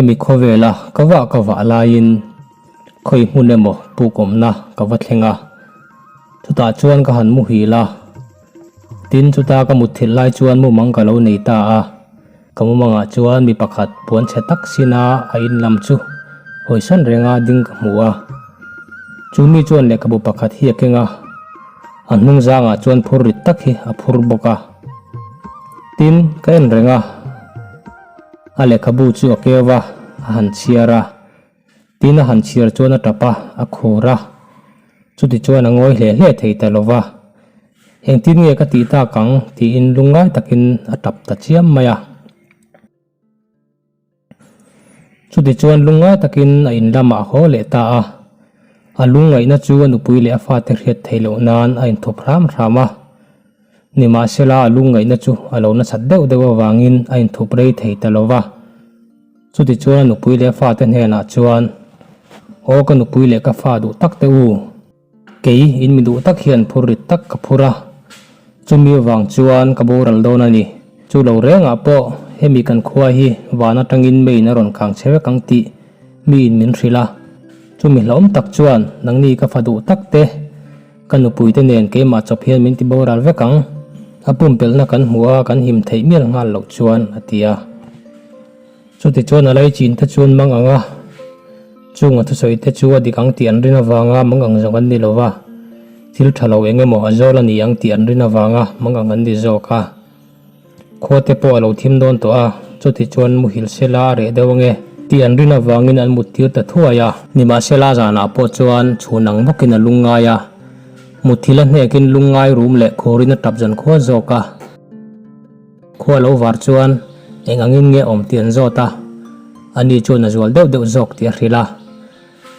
Hemi khawvela ka vah ka vah laiin khawi hmun emaw puk awmna ka va thleng a, chutah chuan ka han muhil a. Tin, chuta ka mutthilh lai chuan mumang ka lo nei ta a, ka mumangah chuan mi pakhat puan chhe tak sina a in lam chu hawisan renga ding ka hmu a. Chu mi chuan lehkhabu pakhat hi a keng a, a hnung zangah chuan phur rit tak hi a phur bawk a. Tin, ka en reng a, a lehkhabu chu a keu va, a han chhiar a. Tin a han chhiar chuan a tap a, a khur a. Chuti chuan a ngawi hle hle thei ta lo va. Engtin nge ka tih tak ang tiin lungngai takin a tap ta chiam mai a. Chuti chuan lungngai takin a in lamah a haw leh ta a. A lungngaihna chu a nupui leh a fate hriat theih loh nan a inthup hram hram a. Nimahsela a lungngaihna chu a lo nasat deuh deuh avangin a inthup rei thei ta lo va. Chutichuan a nupui leh a fate hnenah chuan, Aw ka nupui leh ka fa duh tak te u, kei in mi duh tak hian phur rit tak ka phur a, chumi avang chuan ka boral dawn a ni. Chu lo rengah pawh hemi kan khua hi van atangin meiin a rawn kang che vek ang tih miin min hrilh a. Chumi hlauhawm tak chuan nangni ka fa duh tak te, Ka nupuite nen keimah chawp hian min ti boral vek ang, a pumpelhna kan hmuh a kan him theih mial nghal loh chuan, a ti a. Chuti chuan a laichin te chuan mang ang a, chung a thusawi te chu a dik ang tih an rin avanga mang ang zawng an ni lo va, thil tha lo eng emaw a zawl a ni ang tih an rin avanga mang ang an ni zawk a. Khua te pawh a lo thim dawn tawh a, chuti chuan muhil sela a reh deuh ange tih an rin avangin an mut tir ta thuai a. Nimahsela zanah pawh chuan chhun ang bawkin a lungngai a, muthil a hnekin lungngai rum leh khurin a tap zan khua zawk a. Khua lo var chuan eng angin nge awm tih an zawt a, ani chuan a zual deuh deuh zawk tih a hrilh a.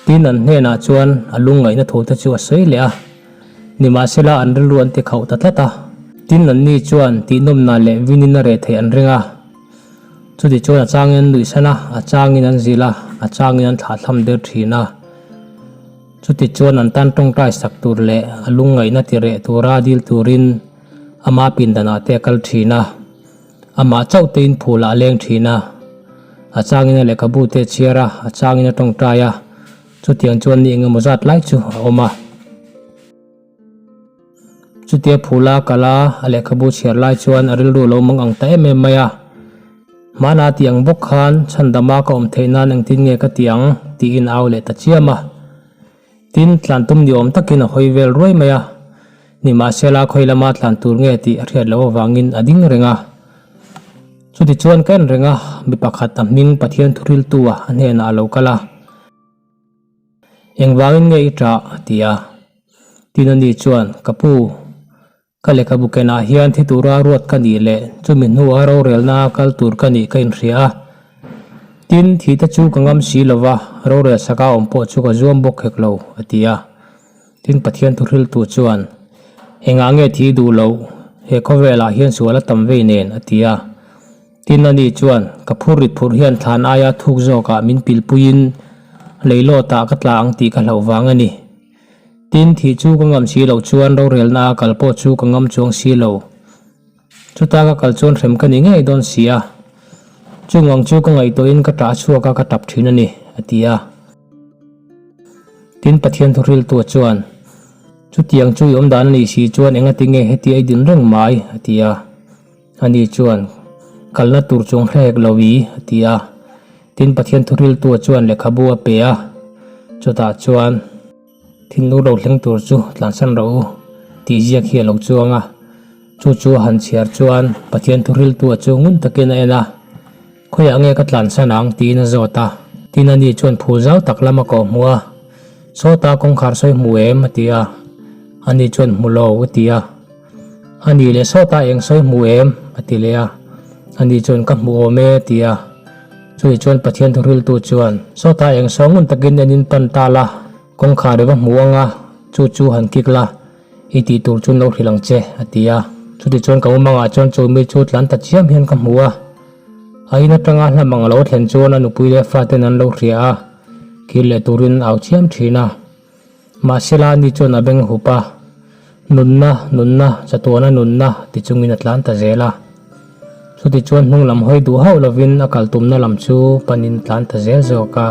Tin an hnenah chuan a lungngaihna thu te chu a sawi leh a. Nimahsela an rilru an ti khauh ta tlat a. Tin anni chuan tihnawmna leh vinin a reh theih an ring a. Chuti chuan a changin an nuihsan a, a changin an zilh a, a changin an thlahthlam der thin a. Chuti chuan an tan tawngtai sak tur leh a lungngaihna ti reh tura dil turin ama pindanah te a kal thin a. Amah chauh tein phul ah a leng thin a. A changin a lehkhabu te a chhiar a, a changin a tawngtai a. Chutiang chuan ni engemaw zat lai chu a awm a. Chutia phula kal a, a lehkhabu chhiar lai chuan a rilru lo mang ang ta em em mai a. Hmana tih ang bawk khan chhandama ka awm theih nan engtin nge ka ti ang tiin a au leh ta chiam a. Tin, tlan tum ni awm takin a hawi vel ruai mai a. Nimahsela khawi lama tlan tur nge tih a hriat loh avangin a ding reng a. Chutichuan ka en reng a, mi pakhat a hming Pathian thuriltu a a hnenah a lo kal a. Engvangin nge i ṭah? a ti a. Tin ani chuan, Ka pu, ka lehkhabu kenah hian thi tura ruat ka nih leh chumi hnua rorelna kal tur ka nih ka inhria a. Tin, thihte chu ka ngam si lo va, rorel saka awm pawh chu ka zuam bawk hek lo, a ti a. Tin, Pathian thuhriltu chuan, Engah nge thi duh loh? He khawvelah hian sual a tam vei nen, a ti a. Tin, ani chuan, Ka phur rit phurh hian thlan aia thuk zawkah min pilpuiin leilawtah ka tla ang tih ka hlauh vang a ni. Tin, thih chu ka ngam si loh chuan rorelna a kal pawh chu ka ngam chuang si lo. Chuta ka kal chuan hrem ka ni ngei dawn si a, chung ang chu ka ngaihtuahin ka ṭah chhuak a ka ṭap ṭhin a ni, a ti a. Tin, Pathian thuhriltua chuan, Chutiang chu i awm dan a nih si chuan engati nge heti a i din reng mai? a ti a. Ani chuan, Kalna tur chuang hre hek lo i, a ti a. Tin, Pathian thuhriltua chuan lehkhabu a pe a, chutah chuan, Thinlung ro thleng tur chu tlansan rawh u tih ziak hi a lo chuang a, chu chu a han chhiar chuan Pathian thuhriltua chu ngun takin a en a, Khawiah nge ka tlansan ang? tiin a zawt a. Tin ani chuan phul zau tak lam a kawh hmuh a, Sawta kawngkhar sawi hmu em? a ti a. Ani chuan Hmu lo a ti a. Ani leh sawta eng sawi hmu em? a ti leh a. Ani chuan Ka hmu awm e a ti a. Chumi chuan Pathian thuhriltu chuan, Sawta eng saw ngun takin en in pan ta la, kawngkhar i va hmu ang a, chu chu han kik la, i tih tur chu lo hrilh ang che, a ti a. Chuti chuan ka umangah chuan chu mi chu tlan ta chiam hian ka hmu a. A in atanga hlam ang a lo thlen chuan a nupui leh faten an lo hria a, kir leh turin au chiam thin a. Mahsela ani chuan a beng hup a, Nunna, nunna, chatuana nunna ti chungin a tlan ta zel a. Chutichuan hnung lam hawi duh hauh lovin a kal tumna lam chu panin tlan ta zel zawk a.